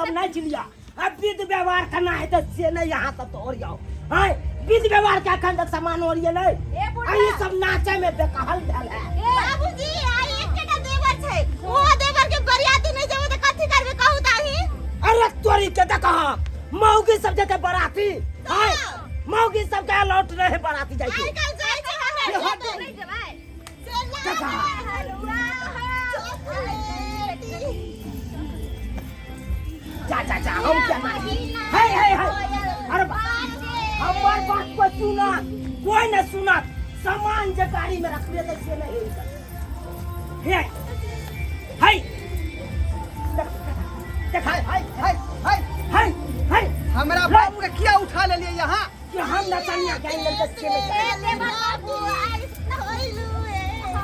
सब नाचि लिअ। आ विध व्यवहार केना हेतै से नहि अहाँ सब तऽ ओरियाउ। आँय, विध व्यवहार के अखन तक सामान ओरियेलै? ए बुढ़ा। आ ई सब नाचै में बेकहल भेल है। बाबूजी, आइ एकेटा देवर छै, ओ देवर के बरियाती नहि जेबै तऽ कथी करबै, कहू तऽ अहीं। अरे तोरी के देखह, मौगी सब जेतै बराती। आँय, मौगी सब के लौट रहे बराती जाइ छै। आइ काल्हि जाइ छै हमरा ये जेतै। नहि जेबै। देखह। जा जा जा, हम क्या नाची? हे हे हे, अरे हमर बात को सुना, कोई न सुनत। सामान जे गाड़ी में रखबे त से नहीं हे। हे, देख देख, हाय हाय हाय हाय। हे हे, हमरा बाबू के किया उठा लेलिए यहाँ? कि हम नचनिया गाइन लड़के से नहीं।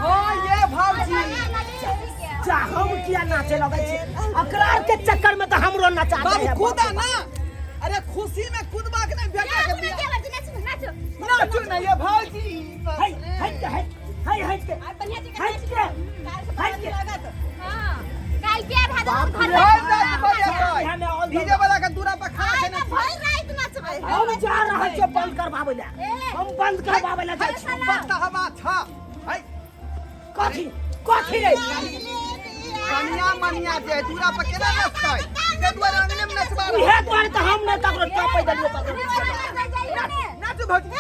हाँ ये भाजी। जा, हम किया नाचे लगै छी? अकरार के चक्कर में तो हमरो नचा दे बाबू है। कूदा ना, अरे खुशी में कूदबा के नहीं बेटा के बियाह। नाचू ना ये भाजी। हे हे के हे हे हे के हे के हे के। बाप रे। भाई रात भर ये हमें और डीजे वाला के दूरा पर खाना खेने। हम जा रहल छियै बंद करबाबै लए, हम बंद करबाबै लए जाइ छी। बत्ता हवा छा हाय। कथी कथी रे? कनिया मनिया जे दूरा पर केना नचतै, ते दुआरे अंगने में नचबा रहल। इहे दुआरे तऽ हम नहि ककरो टपै देलियै ककरो। नाचू भौजी।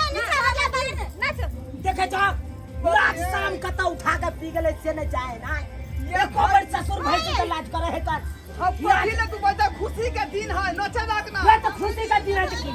देखै छह, लाज शाम कतऽ उठा के पी गेलै से नहि जाए ना। एको बेर ससुर भैंसुर के लाज करे है कर। हम कथी ले तू बता, खुशी के दिन है, नचे लाग ना। वह तो खुशी का दिन है की।